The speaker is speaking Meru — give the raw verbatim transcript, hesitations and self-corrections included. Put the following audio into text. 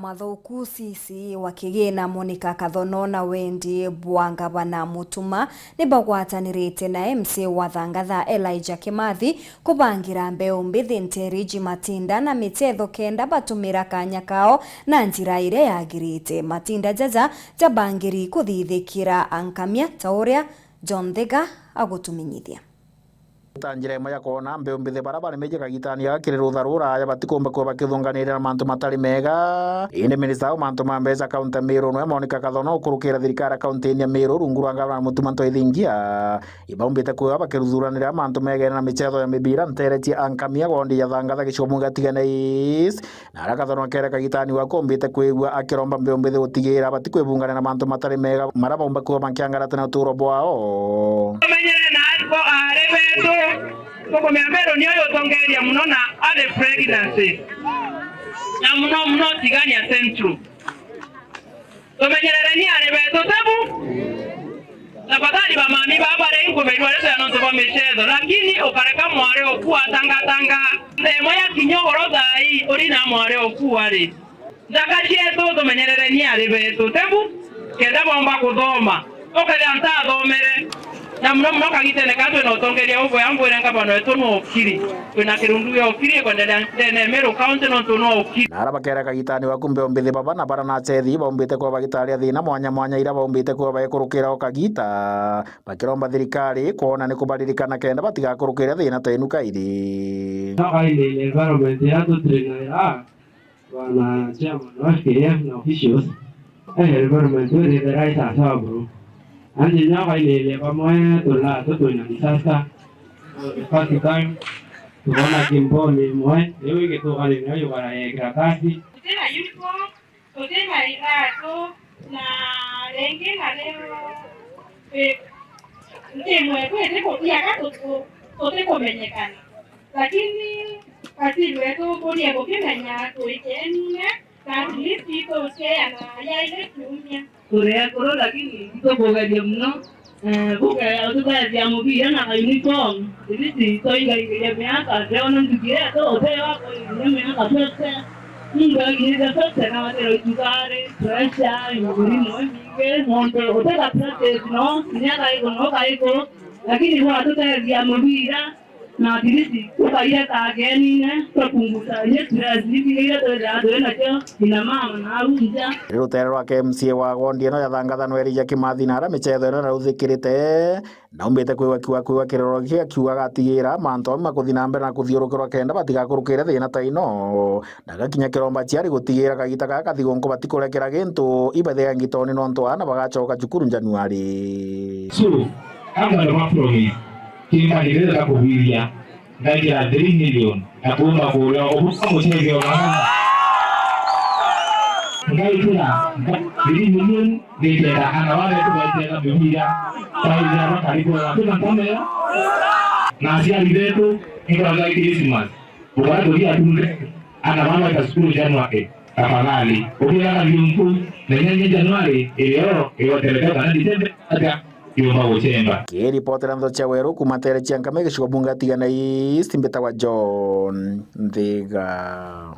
Mwathuku C C wa Kigina Monica Kathono na wendi bwa ngavana Mutuma ni bagwatanirite na M C A wa Thangatha Elijah Kimathi kubangira mbeu mbithi nteriji matinda na michetho kenda batumira kanya kao na njira iria yagirite. Matinda jaja jabangiri kuthithikira ankamia ta uria John Thiga agutumenyithia. Ta njira imwe ya kwona mbeu mbithi bara barimeje kagitani gaka kiri rutha ruraya batikumba kuba bakithunganirira na mantu matari mega. Indi minista wa mantu ma mbeca kaunti ya Meru nwe Monica Kathono ukurukira thirikari ya kaunti ya Meru rungu rwa ngavana Mutuma M'Ethingia, ibaumbite kuba bakiruthuranira mantu megene na michetho ya mibira ntere cia ankamia wondi ya Thangatha gicigo bunge Tigania East. Na aria Kathono akere kagitani gaka umbite kwigua akiromba mbeu mbithi gutigira batikwibungania na mantu matari mega maria baumba kuba bankiangarate na uturo bwao. Tumenyere na ariko aari betu, tukumea Meru ni uyu utongeria muno na early pregnancy. Na muno muno Tigania Central. Tumenyerereni aari betu tebu. Tafadhali bamami baba bari nkumenywa ri tena nontu bwa michetho, lakini ukareka mwari oku atangatanga. Nthemo ya kinya ugoro thaa ii uri na mwari oku ari. Nthaka cietu tumenyerereni aari betu tebu, kenda bomba kuthoma. Ukethira ntathomere. Na muno muno kagitene ka twina utongeria ubwea mbwire ngavana wetu nwe ukiri. Twina kirundu gia ukiri ikwendelea ndene ya Meru County nontu nwe ukiri. Na aria bakera kagitani gaka mbeu mbithi baba na bara na achethi baumbite kuba bagitaria thina mwanya mwanya iria baumbite kuba baikurukira o kagita, bakiromba thirikari kwona ni kubaririkana kenda batigakurukire thina ta inu kairi. Nyoka indi environment ya tutri na ya bwana chairman wa F K F na officials, eh, environment we the right as well, bro. Anje nyoka indi bamwe tula tutwina disaster. So the first time tuona kimboni mwe, leo ingituka ni nayo bara ya karatasi. Tutira uniform, tutira iratu, na ringi na riu, eh, nti mwe kwiti kubiaga tutu-, tutikumenyekana. Lakini waziri wetu kuria gukimenya tuikenine, na at least tuciana yaire kiumia. Turi akuru, lakini itukugeria muno. Eh, buke ututethia mubira na uniform. At least twaingaingiria miaka, ndona nduki yetu, uteo akoingiria miaka fifty. Muntu akinyithia fifty na wathira icukari, pressure, murimo imingi, muntu utega practice no, kinya kaiku no kaiku. Lakini bwatutethia mubira, na at least ukaira ta agenine, twapunguza inya stress iria twithaga turi nacio, kina mama na au nja. Ri rutere rwake M C A wa wondi ino ya Thangatha nwe Elijah Kimathi na aria michetho ino na ruthikirite, na umbite kwigua kiuga kwigua kiroro giki akiuga gatigira mantu amwe makuthi na mbere na kuthiurukirwa kenda batigakurukire thina ta ino. Na gakinya kiromba ciari gutigira kagita gaka kathi gunku batikurekera gintu ibathega ngitoni nontu aana bagacoka cukuru Januari. So, I'm gonna work from it. Kimba ni rira kubiria. Ngaikira three million na kuuma kuria obuka mucethio mwana. Ngaikira three million nikenda ana wale tu baitega mibira. Baitega karibu na tuna kamera. Na aciari betu, nikaga Christmas. Ukwenda kulia tunde, ana mama ta cukuru January, tafadhali. Ukiaga viungu, na nyenye January, ileo, igotereketa na December, aja, yumba guchemba. Kiripotera ntho cia weru kuma tere cia Nkame gicigo bunge Tigania East, mbitagwa John Nthiga.